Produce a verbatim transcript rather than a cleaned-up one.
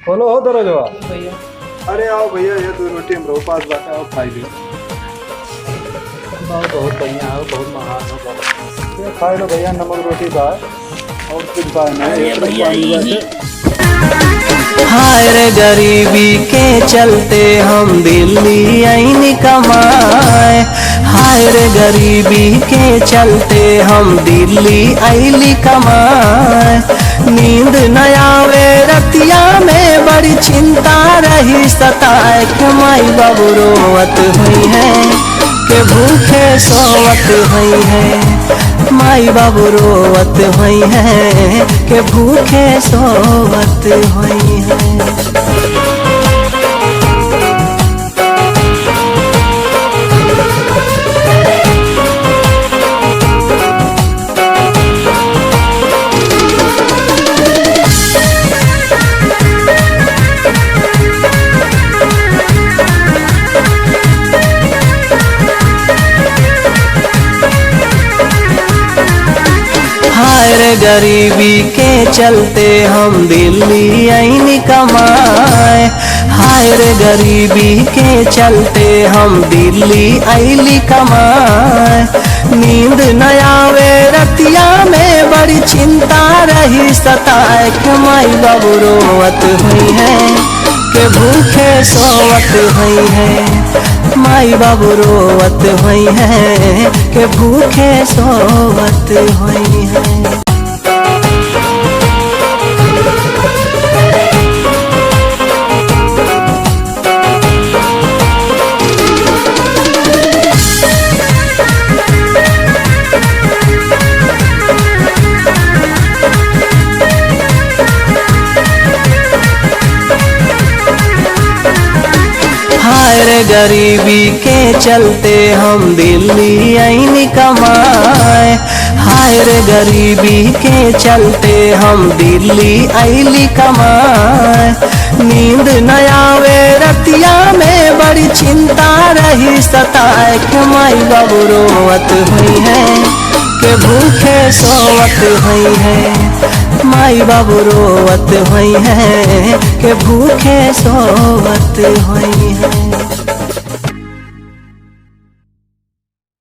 बोलो हो दरोजवा। भैया। अरे आओ भैया, ये दो रोटी हमरो पास बाटे, आओ खाई लो। बहुत, बहुत बढ़िया हो, बहुत महान हो बाबा। ये खाई लो भैया, नमक रोटी बा, और कुछ बा ना, अरे एक भैया, पानी यही बाटे। हाय रे गरीबी के चलते हम दिल्ली आईनी कमाए। हाय रे गरीबी के चलते हम दिल्ली आईली कमाए। नींद न आवे रतिया में, बड़ी चिंता रही सताए, कि माई बाबू रोवत हुई है, कि भूखे सोवत हुई है। माई बाबू रोवत हुई है, कि भूखे सोवत हुई है। हाय रे गरीबी के चलते हम दिल्ली आईनी कमाए। हाय रे गरीबी के चलते हम दिल्ली आईली कमाए। नींद न आवे रतिया में, बड़ी चिंता रही सताए, कि माई बाबू रोवत हुई है, कि भूखे सोवत हुई है। माई बाबू रोवत हुई है, कि भूखे सोवत हुई है। हाय रे गरीबी के चलते हम दिल्ली आईनी कमाए। हाय रे गरीबी के चलते हम दिल्ली आईली कमाए। नींद न आवे रतिया में, बड़ी चिंता रही सताए, कि माई बाबू रोवत हुई है, कि भूखे सोवत हुई है। माई बाबू रोवत हुई है, कि भूखे सोवत हुई है।